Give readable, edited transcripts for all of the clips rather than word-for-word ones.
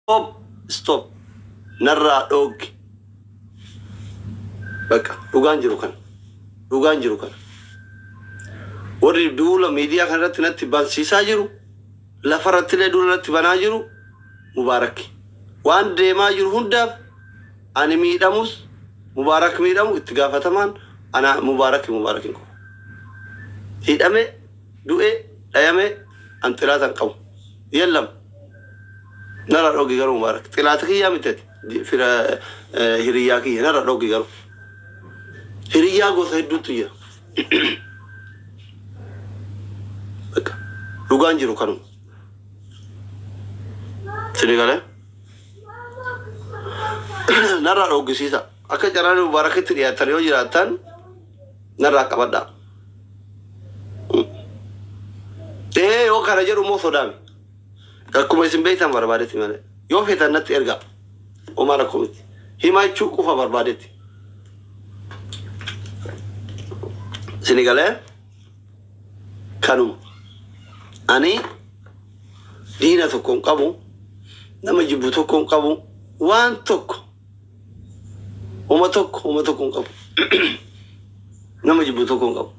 Stop stop narraa dhooggi bakka dhugaan jiru kana dhugaan jiru kana warri duula miidiyaa kana irratti natti bansiisaa jiru lafa irratti illee duula natti banaa jiru Mubaarakki waan deemaa jiru hundaaf ani miidhamus Mubaarak miidhamu itti gaafatamaan ana Mubaarakki Mubaarakin qofa hidhame du'e dhayame an xilaata hin qabu yellam Narra dhogi garuu Mubaarak. Xilaata kiyyaa miti ati. Fira hiriyyaa kiyya narra dhogi garuu. Hiriyyaa gosa hedduutu jira. Bakka dhugaan jiru kanuma. Sini galee? Narraa dhoggisiisa. Akka carraan Mubaarakitti dhiyaatan yoo jiraattan narraa qabadhaa. Ee yoo kana jedhu immoo sodaami. Akkuma isin beektan barbaadetti malee. Yoo feetan natti ergaa. Homaa rakkoo miti. Himachuu qofa barbaadetti. Isini galee kanuma. Ani diina tokko hin qabu. Nama jibbu tokko hin qabu. Waan tokko. Homa tokko homa tokko hin qabu. Nama jibbu tokko hin qabu.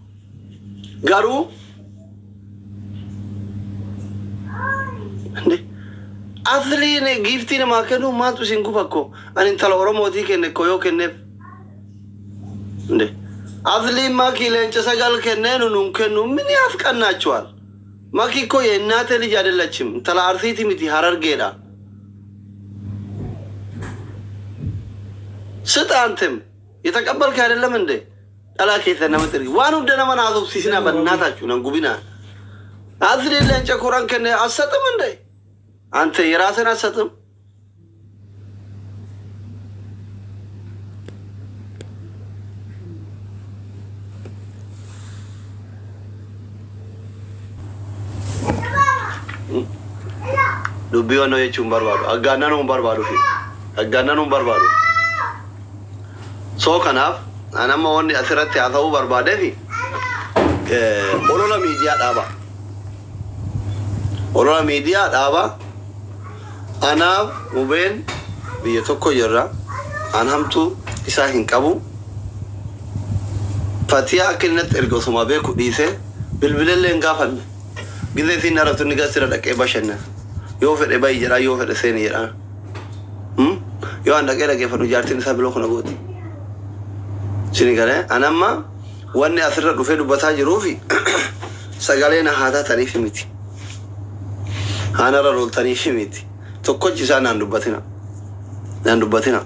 Garuu Inde asliin giiftii namaa kennuu maaltu isin guba ko ani intala Oromootii kenne ko yoo kenneef Inde asliin makii leenca sagal kennee nu nun kennu ምን ያስቀናችኋል? መኪ እኮ የእናቴ ልጅ አይደለችም። intala Arsiiti miti Harargeedha. ስጥ አንተም የተቀበልክ አይደለም እንዴ? Dhalaa keessa namatti ergi. Waan hunda nama na haasofsiisinaa በእናታችሁ nan gubinaa. አስሊ leenca koran kenne አትሰጥም እንዴ? አንተ የራስን አትሰጥም? Dubbii wannoo jechuun barbaadu. Aggaannanuu hin barbaadu fi aggaannanuu hin barbaadu. So kanaaf an amma wanni asirratti haasa'uu barbaadeefi olola miidiyaa dhaaba. Olola miidiyaa dhaaba. Anaaf Mubeen biyya tokko jirra. An hamtuu isaa hin qabu. Fatiyaa akka inni natti erge osuma beeku dhiisee bilbilellee hin gaafanne. Gizee isiin na raftu inni gasira dhaqee bashannana. Yoo fedhe bahi jedhaa yoo fedhe seeni jedhaa. Hmm? Yoo an dhaqee dhaggeeffadhu jaartiin isaa biloo kana gooti. Sini galee an amma wanni asirra dhufee dubbataa jiruufi sagalee na haa taataniif miti. Haa narra loltaniif miti. Tokkochi isaa naan dubbatina. Naan dubbatina.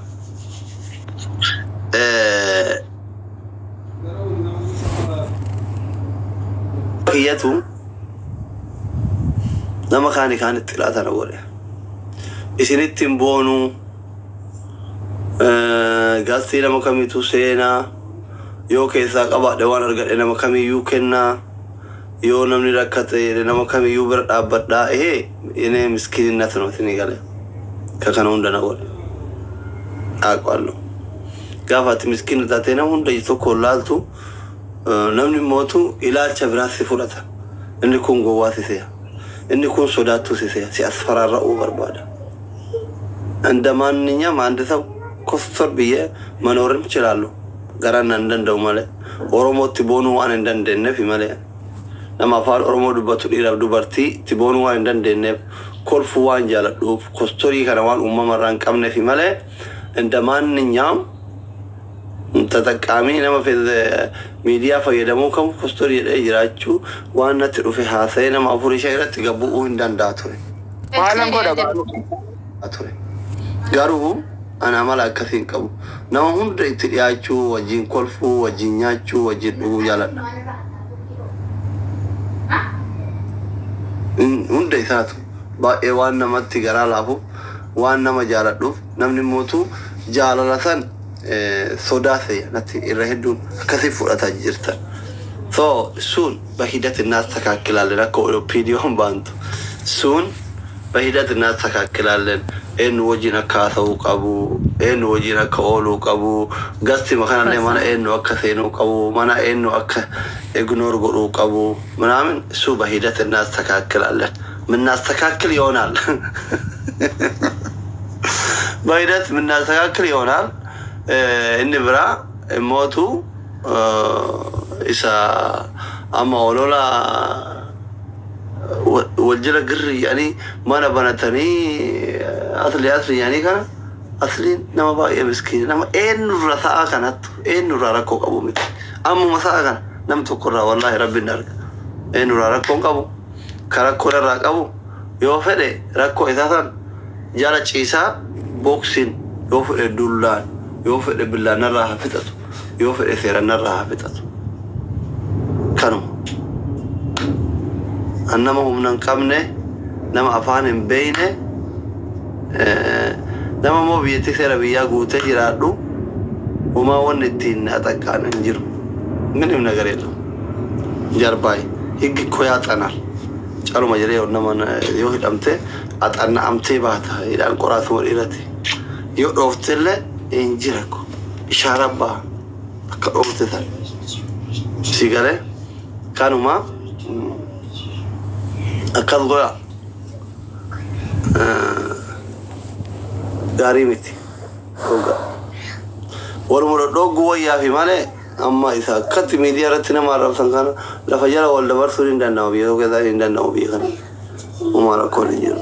Eh, Kiyyatu nama kaani kaanitti xilaata na godhe. Isinitti hin boonuu. Gastii nama kamiitu seenaa. Yoo keessaa qabaadhe waan argadhe nama kamiyyuu kennaa. Yoo namni rakkate jedhe nama kamiyyuu bira dhaabbadhaa. Ehee inee miskiininnat ነው isinii galee. Ka kana hunda na godhe. Dhaaqwaallo. Gaafa ati miskiina taatee nama hunda ija tokkoon laaltu namni mootu ilaalcha biraa si fudhata. Inni kun gowwaa si seha. Inni kun sodaattuu si seha. Si asfaraarra'uu barbaada. እንደ ማንኛውም አንድ ሰው ኮስተር ብዬ መኖርም እችላለሁ። Garaan nan danda'u malee Oromootti boonuu waan hin dandeenyeef malee nama afaan Oromoo dubbatu dhiiraaf dubartii itti boonuu waan hin dandeenyeef kolfuu waan jaaladhuuf kostorii kana waan uumamarraa hin qabneef malee እንደ ማንኛውም ተጠቃሚ nama miidiyaa fayyadamuu kamu kostorii jedhee jiraachuu waan natti dhufe haasa'ee nama afurii shan irratti gabbu'uu hin danda'a ture. Maalan godha baanuu? Ture. Garuu ani amala akkasii hin qabu. Nama hunda itti dhiyaachuu, wajjin kolfuu, wajjin nyaachuu, wajjin dhuguu jaaladha. Hunda isaatu baay'ee waan namatti garaa laafuuf, waan nama jaaladhuuf namni mootuu jaalala san sodaa seeya natti irra hedduun akkasii fudhataa jirtan. So እሱን በሂደት እናስተካክላለን። Akka OPDOn baantu sun በሂደት እናስተካክላለን። Eenyu wajjin akka haasa'uu qabu, eenyu wajjin akka ooluu qabu, gastima kanallee mana eenyu akka seenuu qabu, mana eenyu akka ignore godhuu qabu ምናምን እሱ በሂደት እናስተካክላለን። ምናስተካክል ይሆናል። በሂደት የምናስተካክል ይሆናል። Inni biraa immootu isa amma olola wal jala girri jedhanii mana banatanii asli asli jedhanii kana, asliin nama baay'ee miskiina, nama eenyurra sa'a kanattu eenyurraa rakkoo qabu miti. Ammuma sa'a kana nam tokkorraa, wallaahi rabbiin arga, eenyurraa rakkoo hin qabu. Ka rakkoo irraa qabu yoo fedhe rakkoo isaa san jala ciisaa booksiin, yoo fedhe dullaan, yoo fedhe billaan narraa haa fixatu, yoo fedhe seera narraa haa fixatu. Kanuma. An nama humna hin qabne, nama afaan hin beeyne, nama immoo biyyattii seera biyyaa guutee jiraadhu, homaa wanni ittiin axaqqaan hin jiru. ምንም ነገር የለም። ጀርባይ ህግ እኮ ያጠናል። Caluma jedhee nama yoo hidhamte axanna'amtee baata. Hidhaan qoraatuma dhiirati. Yoo dhooftellee hin jira ko ishaara baha akka dhoofte tan si galee. Kanuma akkas godha, gaarii miti. Waluma dhodhoogguu wayyaa fi malee amma isa akkatti miidiyaa irratti nama arrabsan kana lafa jala wal dabarsuun hin danda'amu. Biyya tokko keessaa hin danda'amu. Biyya kana homaa rakkoon hin jiru.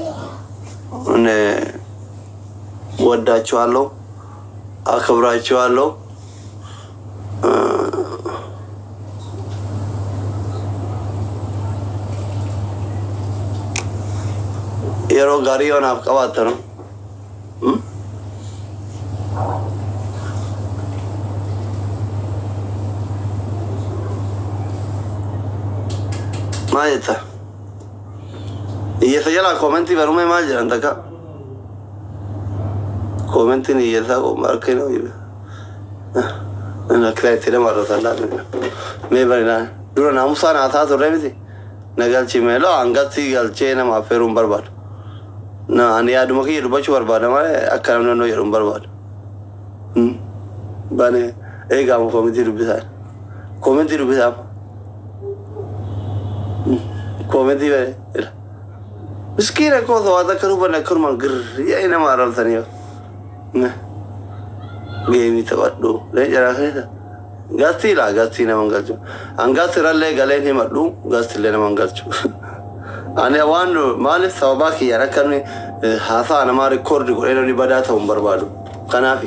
እኔ ወዳችኋለሁ፣ አከብራችኋለሁ። Yeroo gaarii yoo naaf qabaattan maal jetta? Hiyyeessa jalaa koomentii barumee maal jedhan? Takka koomentiin hiyyeessaa harka hin akka itti nama arrabsan laata? Mee barinaa dura naamusaa naataa turre miti. Na galchi meeloo hangatti galchee nama affeeruu hin barbaadu. Na ani yaaduma kiyya dubbachuu barbaada malee akka namni naannoo jedhu hin barbaadu. Bane eegaamu koomentii dubbisaa. Koomentii dubbisaa. Koomentii bane. Miskiina koo waan akka hubanne akkanumaan girri yaa'ii nama arrabsanii. Geemii taphadhu. Leenca keessa. Gastii laa gastii nama hin galchu. An gastirallee galeen himadhu, gastillee nama hin galchu. Ani waan maaliif sababaa kiyyaan akka inni haasaa namaa record godhee namni badaa ta'uu hin barbaadu. Kanaaf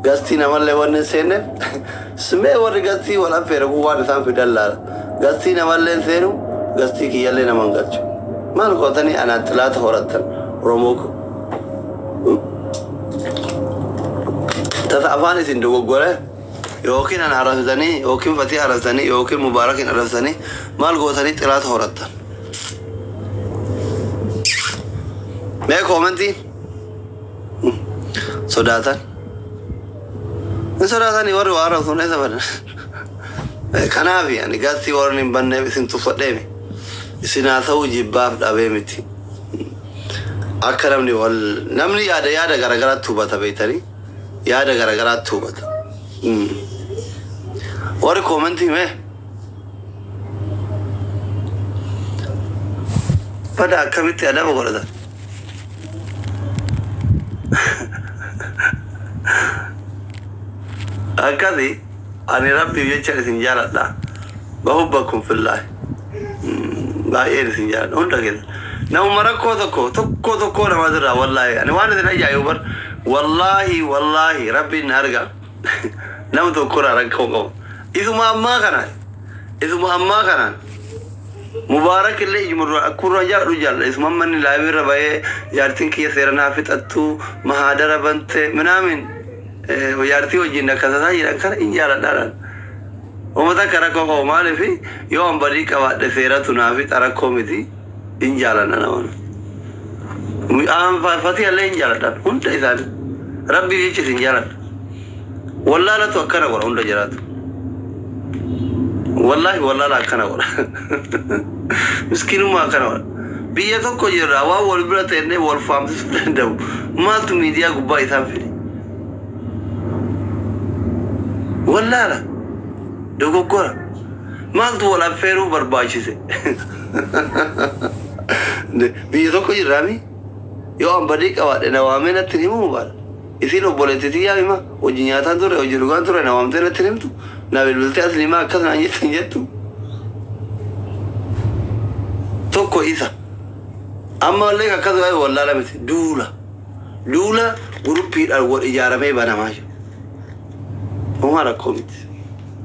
gastii namallee wanni hin seenneef simee warri gastii wal affeere kun waan isaan fidan laala. Gastii namallee hin seenu, gastii kiyyallee nama hin galchu. Maal gootanii anaan xilaata horattan, Oromoo ko? Tasa afaan isin dogoggore yookiin ana arrabsitanii yookiin Fatii arrabsitanii yookiin Mubaarakin arrabsitanii maal gootanii xilaata horattan? Mee koomentii sodaatan. Hin sodaatanii warri waa arrabsuun eessa badan? Kanaaf ani gastii warri hin banneef isin tuffadheemi. Isin haasa'uu jibbaaf dhabee miti. Akka namni wal namni yaada yaada garagaraatti hubata, beektanii, yaada garagaraatti hubata. Warri koomentii mee bada akkamitti adaba godhatan? Akkasi ani rabbiif jecha isin jaaladha. بحبكم في الله. Baay'een isin jaaladha hunda keessa. Namuma rakkoo tokko tokko tokko namatirraa, wallaahi ani waan isin ajaa'ibu bar, wallaahi wallaahi rabbiin na arga, nama tokkorraa rakkoo qabu. Isuma ammaa kanaan, isuma ammaa kanaan Mubaarak illee ijuma dura akkurra jaaladhu jaalladha. Isuma amma inni live irra bahee jaartiin kiyya seera naa fixattu mahaadara bante minaamin jaartii wajjin akkasataa jedhan kana hin jaaladhaadhaan. Uummata akka rakkoo qabu maaliif yoo an badii qabaadhe seeratu naa fixa, rakkoo miti, hin jaaladha nama. Fatii illee hin jaaladhaan hunda isaanii. Rabbii jecha isin jaaladha. Wallaalatu akkana godha hunda jiraatu. Wallaahi wallaala akkana godha. Miskiinummaa akkana godha. Biyya tokko jirra, waan wal bira teennee wal faamsisuu danda'u. Maaltu miidiyaa gubbaa isaan fide? Wallaala. Dogoggora. Maaltu wal affeeruu barbaachise? Biyya tokko jirraami? Yoo an badii qabaadhe na waamee natti hin himuu baala. Isiin obboleettii tiyyaa hima hojii nyaataan ture, hojii dhugaan ture, na waamtee natti hin himtu, na bilbiltee as limaa akkas naan jette hin jettu. Tokko isa. Amma illee akkas waa'ee wallaala miti, duula. Duula guruppiidhaan wal ijaaramee banamaa jiru. Homaa rakkoo miti.